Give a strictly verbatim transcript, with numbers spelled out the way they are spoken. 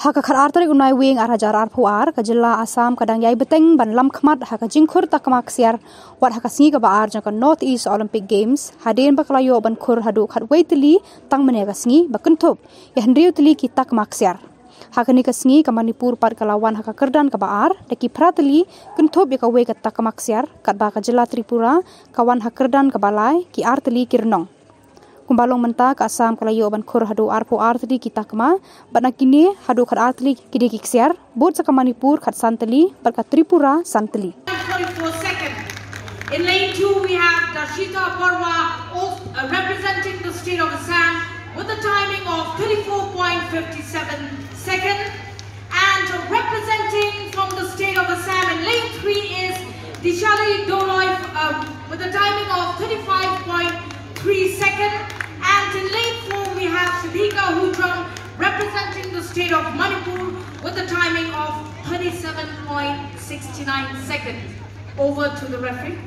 Ha ka khatar tarik u Naiwieng ar hajar arphew ar, ka jylla Assam ka dang ïai bteng ban lam khmat ha ka jingkhur takma ksiar wat ha ka sngi kaba ar jong ka North East Olympic Games, hadien ba ka la ïoh ban khur haduh khatwei tylli tang mynne ka sngi, ba kynthup ïa hynriew tylli ki takma ksiar. Ha kane ka sngi ka Manipur pat ka la wan ha ka kyrdan kaba ar da ki phra tylli, kynthup ïa kawei ka takma ksiar, katba ka jylla Tripura ka wan ha kyrdan kaba lai, ki ar tylli ki rnong. Kumba long mynta, ka Assam ka la ïoh ban khur haduh arphew ar tylli ki takma, bad na kine haduh khatar tylli ki dei ki ksiar, bud sa ka Manipur khatsan tylli, bad ka Tripura san tylli. Forty-four second. In lane two, we have Dashita Barwa, also, uh, representing the state of Assam, with a timing of thirty-four point five seven second. And representing from the state of Assam in lane three is Dishali Doloi, uh, with a timing of thirty-five point three second. And in lane four, we have Shadika Hujram, representing the state of Manipur, with a timing of thirty-seven point six nine second. Over to the referee.